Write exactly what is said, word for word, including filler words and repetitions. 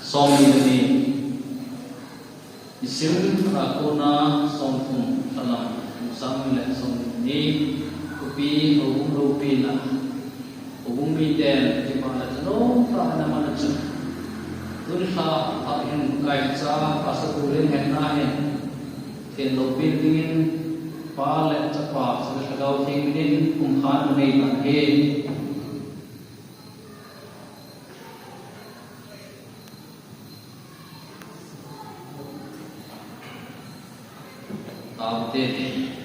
Somni le ni. Nisim a kona somthum lhalam, kum sang ni le somni ni. Khopi houbung loupina, houbung miten kipa le thanom tah in aman achun, tuni lha phat hin kaicha Pastor Pu Lennghen na hin, theng loupina dingin Pa le Chapa, Chule Lhagao Theng minin kum khat anei tan ahi. Taote.